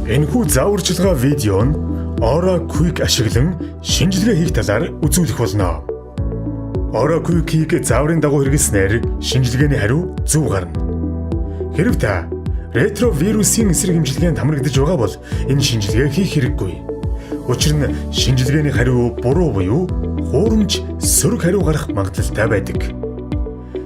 Энэхүү зааварчилгаа видео нь OraQuick ашиглан шинжилгээ хийх талаар үзүүлэх болно. OraQuick-ийг зааврын дагуу хэрэглэснээр шинжилгээний хариу зөв гарна. Хэрэв та ретровирусын эсрэг эмчилгээнд хамрагдаж байгаа бол энэ шинжилгээ хийх хэрэггүй. Учир нь шинжилгээний хариу буруу буюу хуурамч, сөрөг хариу гарах магадлалтай байдаг.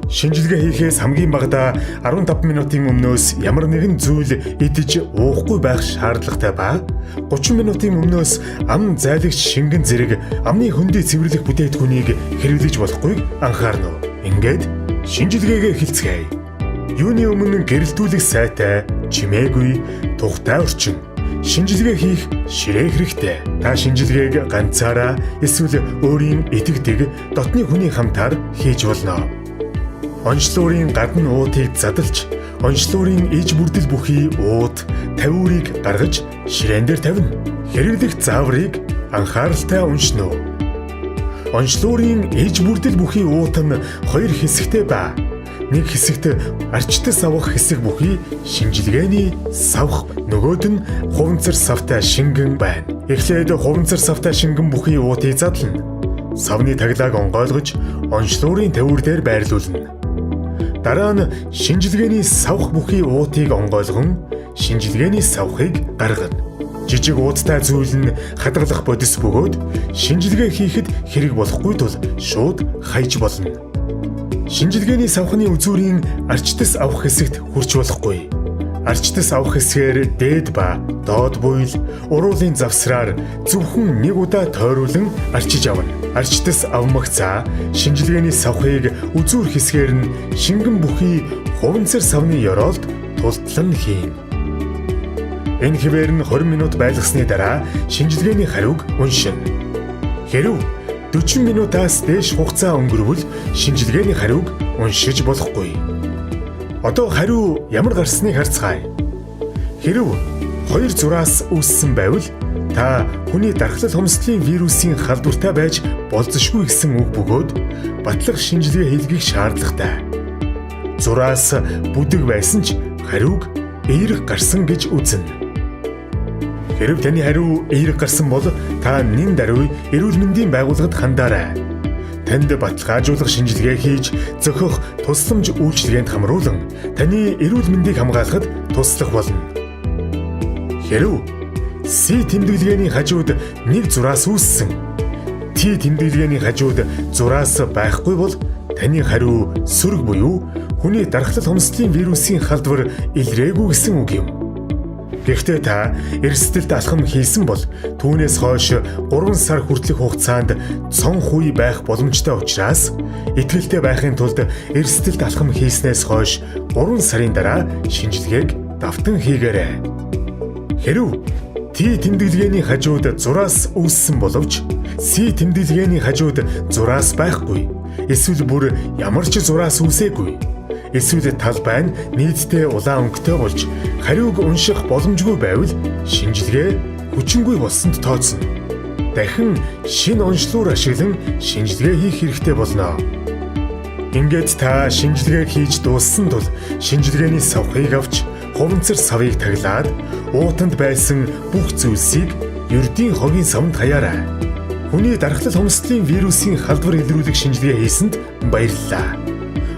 Шинжилгээ хийхээс хамгийн багадаа 15 минутын өмнөөс ямар нэгэн зүйл идэж уухгүй байх шаардлагатай ба 30 минутын өмнөөс ам зайлагч шингэн зэрэг амны хөндий цэвэрлэх бүтээгдэхүүнийг хэрэглэж болохгүйг анхаарна уу. Ингээд шинжилгээгээ эхэлцгээе. Юуны өмнө гэрэлтүүлэх сайтай, чимээгүй, тухтай орчин, шинжилгээ хийх ширээ хэрэгтэй. Та шинжилгээг ганцаараа эсвэл өөрийн итгэдэг дотны хүний хамтаар хийж болно. Онцлуурын гадна уутыг задалж, онцлуурын иж бүрдэл бүхий уут, тавиурыг гаргаж ширээн дээр тавина. Хэрэглэх зааврыг анхааралтай уншина уу. Онцлуурын иж бүрдэл бүхий уут нь хоёр хэсэгтэй ба нэг хэсэгт арчтас авах хэсэг бүхий шинжилгээний савх, нөгөөд нь хуванцар савтай шингэн байна. Эхлээд хуванцар савтай шингэн бүхий уутыг задлана. Савны таглааг онгойлгож онцлуурын тавиур дээр байрлуулна. Дараа нь шинжилгээний савх бүхий уутыг онгойлгон шинжилгээний савхыг гаргана. Жижиг ууттай зүйл нь хадгалах бодис бөгөөд шинжилгээ хийхэд хэрэг болохгүй тул шууд хаяж болно. Шинжилгээний савхны үзүүрийн арчтас авах хэсэгт хүрч болохгүй. Арчтас авах хэсгээр дээд ба доод буйл уруулын завсраар зөвхөн нэг удаа тойруулан арчиж авна. Арчтас авмагцаа шинжилгээний савхыг үзүүр хэсгээр нь шингэн бүхий хуванцар савны ёроолд тултлан хийнэ. Энэ хэвээр нь 20 минут байлгасны дараа шинжилгээний хариуг уншина. Хэрэв 40 минутаас дээш хугацаа өнгөрвөл шинжилгээний хариуг уншиж болохгүй. Одоо хариу ямар гарсныг харцгаая. Хэрэв хоёр зураас үүссэн байвал та хүний дархлал хомсдолын вирусын халдвартай байж болзошгүй гэсэн үг бөгөөд батлах шинжилгээ хийлгэх шаардлагатай. Зураас бүдэг байсан ч хариуг эерэг гарсан гэж үзнэ. Хэрэв таны хариу эерэг гарсан бол та нэн даруй эрүүл мэндийн байгууллагад хандаарай. Танд баталгаажуулах шинжилгээ хийж зохих тусламж үйлчилгээнд хамруулан таны эрүүл мэндийг хамгаалахад туслах болно. Хэрэв C тэмдэглэгээний хажууд нэг зураас үүссэн, T тэмдэглэгээний хажууд зураас байхгүй бол таны хариу сөрөг буюу хүний дархлал хомсдолын вирусын халдвар илрээгүй гэсэн үг юм. Гэхдээ та эрсдэлд алхам хийсэн бол түүнээс хойш 3 сар хүртэлх хугацаанд цонх үе байх боломжтой учраас итгэлтэй байхын тулд эрсдэлд алхам хийснээс хойш 3 сарын дараа шинжилгээг давтан хийгээрэй. Хэрэв T тэмдэглэгээний хажууд зураас үүссэн боловч C тэмдэглэгээний хажууд зураас байхгүй, эсвэл бүр ямар ч зураас үүсээгүй, эсвэл талбай нь нийтдээ улаан өнгөтэй болж хариуг унших боломжгүй байвал шинжилгээ хүчингүй болсонд тооцно. Дахин шинэ онцлуур ашиглан шинжилгээ хийх хэрэгтэй болно. Ингээд та шинжилгээг хийж дууссан тул шинжилгээний савхыг авч хуванцар савыг таглаад уутанд байсан бүх зүйлсийг ердийн хогийн савнд хаяарай. Хүний дархлал хомсдолын вирусын халдвар илрүүлэх шинжилгээ хийсэнд баярлалаа.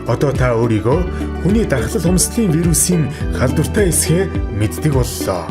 Одоо та өөрийгөө хүний дархлал хомсдолын вирусын халдвартай эсэхээ мэддэг боллоо.